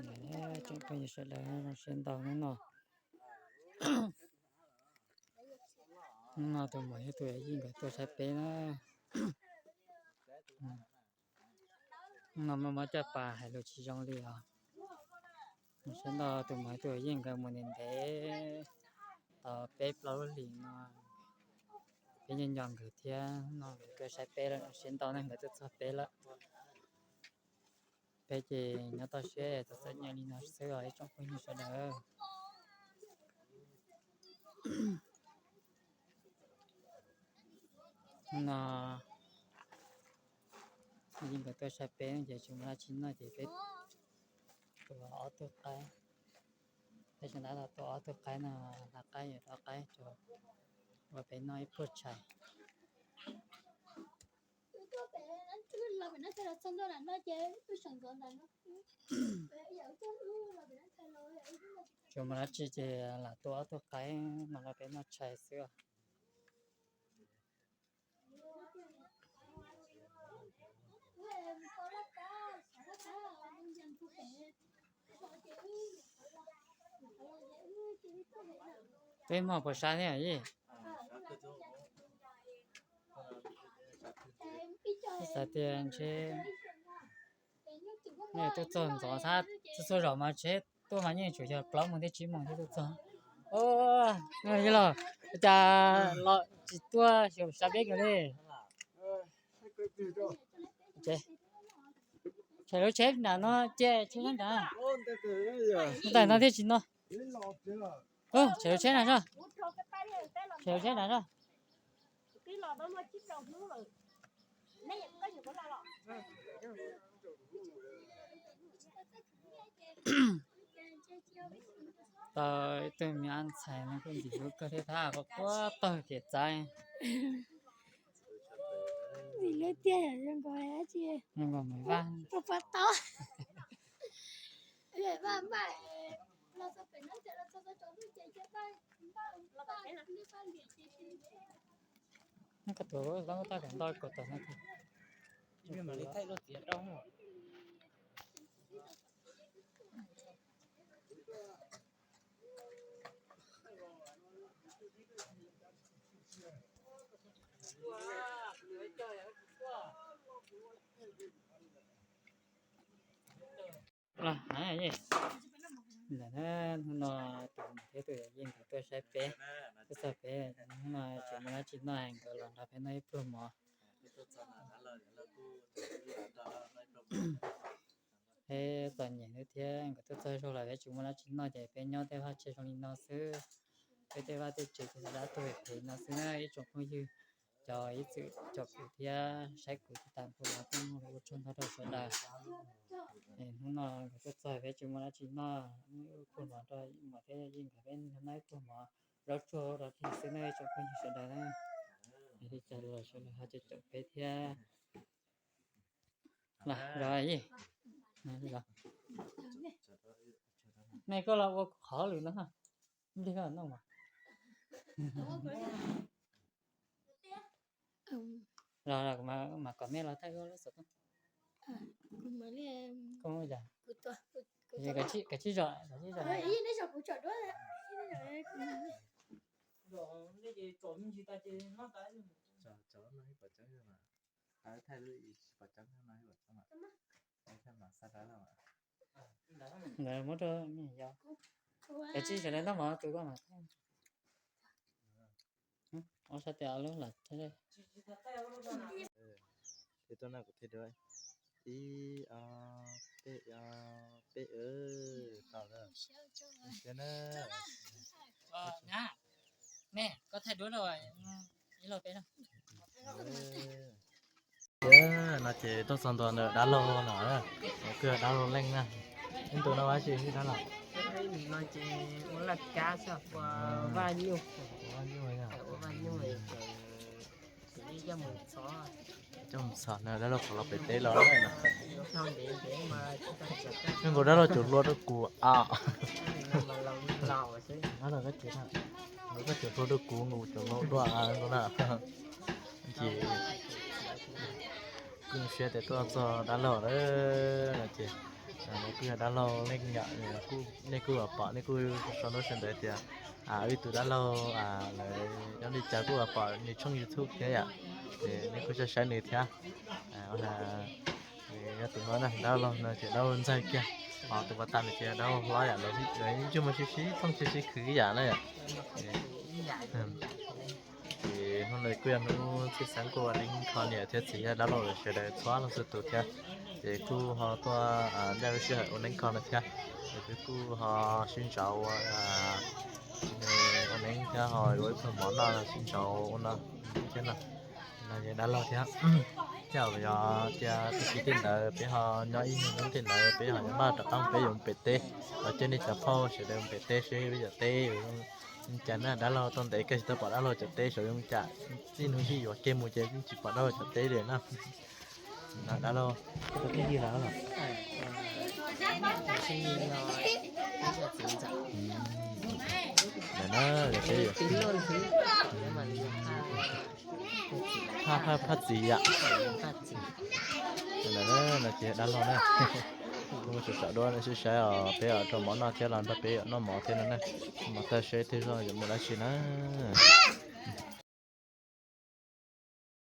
Tsoom phooj ywg sawv daws, zoo siab ntau hnub no. Hnub no tus muam thiab tus yawm yij nkawd tuaj saib peb na. Hnub no muaj mob caj pas hais lus tsis zoo li os. Zoo siab ntau, tus muam thiab tus yawm yij nkawd mus ntev ntev tau peb plaub lub hlis no, peb nco nco nkawd thiab. Hnub no nkawd tuaj saib peb lawm, zoo siab ntau ne, nkawd tuaj txog peb lawm. Peb ces nyob toj siab txom txom nyem li no xwb os ib tsoom phooj ywg sawv daws. Hnub no yij nkawd tuaj saib peb ces tsis muaj dab tsi noj ces peb tua ob tug qaib. Peb sawv daws tua ob tug qaib no, hlais qaib yuav rau qaib tso, ua peb noj ib pluag tshais. Tsis muaj dab tsi ces lam tua ob tug qaib no los peb noj tshais xwb. Peb hmo puas sab thiab yij? Xav tias ntshe nej tuaj txog ntxov, txhua txhua zaus mas tsev tuaj mas yeej tsuas yog plaub moos thiab tsib moos thiab tuaj txog. Yij laug, cas los tsis tuaj xyuas sab peb kiag li? Tshais lub tsheb nram no, cia tsheb nrad. Tais no thiaj tsis no. Tshais lub tsheb na soj. Tshais lub tsheb nrad soj. Tau ib tug me ab ntxhais no kuj ntxim hlub kawg thiab, thab quaj quaj pawg kev txaib. Ntxim hlub tiag, zoo nkaus, zoo nkaus me vaj, vaj npaj. Koj tus lab taj kom ntau kom tau no. Los, ntawm hnub no tus muam thiab tus yawm yij nkawd tuaj saib peb, tuaj txog peb, hnub no tsis muaj dab tsi noj, nkawd los nrog peb noj ib pluag mov. Peb txom nyem thiab, nkawd tuaj txog zog lawm peb tsis muaj dab tsi noj ces peb nyob tej vaj tse zoo li no xwb. Peb tej vaj tej tsev ces dab tuag phem no xwb na ib tsoom phooj ywg, cov ib txwm caum kuv thiab saib kuv tsis tas npog los kuj ua tsaug ntau rau sawv daws. Hnub no nkawd tuaj txog peb tsis muaj dab tsi noj, muaj ib pluag mov rau muam thiab yij nkawd, peb noj ib pluag mov, zaub tsuag rau tig xwb na ib tsoom phooj ywg sawv daws na. Li cas los sawv daws ho caum peb thiab. Los, nej koj los ua qhov lwm no, nplig koj noj mas. Los, mam kom nej los thaij lub xov tooj. Koj muaj yam, kav tsij zom, kav tsij zom. Ntawd muab rau me yos. Kav tsij sawv daws noj mov tus koj mam thaij. Ob sab tes ob lub los thaij. Ib, ob, peb, peb, tau na. Neb, koj thaij duab rau ib lo peb na. Tias no ces tuaj txog ntua ntawm dab laug no, kuj yog dab laug Leej na. Ib ntu no ua dab tsi dab laug? No ces ua laj kab xwb, ua vaj nyuj. Ua vaj nyuj ces coj mus txhom na, dab laug qhov los pem teb los. Zoo nkaus dab laug cov hlua rau kuv a. Dab laug koj cov, koj cov hlua rau kuv, nkaus cov hlua dua no na. Ces kuj siab tias tuaj txog dab laug lawm no ces Kuj yog dab laug Leej yom, nej kuj pom, nej kuj sau ntaub sau ntawv tias wb tus dab laug lawv nyob li cas, kuj pom nws tshooj YouTube thiab yom, ces nej kuj saib saib nws thiab. Nws yog tus no na, dab laug no ces dab laug ntxawg kiag, ho tus pas tas nws ces dab laug hlob yom, lawv yeej muaj sib sib thooj sib sib khwv yam na yom. Ces hnub no kuj yog hnub tshwj xeeb, kuj ua neeb kho niam thiab txiv thiab dab laug sawv daws txhua leej txhua tus thiab. Ces kuj ho tuaj ncaj lub sij hawm ua neeb kho no thiab. Ces peb kuj ho sib ntsauv ua neeb thiab ho yuav ib pluag mov noj sib ntsauv ua no thiab no. No yog dab laug thiab. Thiab yog tias tag kis tej ntawd peb ho nyob ib hnub tej ntawd peb ho yuav npaj rov qab peb yuav mus pem teb, los coj nej cov phauj sawv daws mus pem teb seb peb cov teb yuav zoo cas na. Dab laug tau ntev kawg tsis tau pom dab laug cov teb saud zoo cas, txij hnub sib yuav kiag mus ces yeej tsis pom dab laug cov teb li na. No dab laug, koj tau pheej yig lawm los? Lawm na, phaj, phaj txiv yom. Lawm na, no ces dab laug na. Kuv mus saum duab no sib saib os, peb os rau mov noj thiab los nrog peb yuav noj mov thiab no na. Mov tag seb tej zog yuav mus dab tsi na.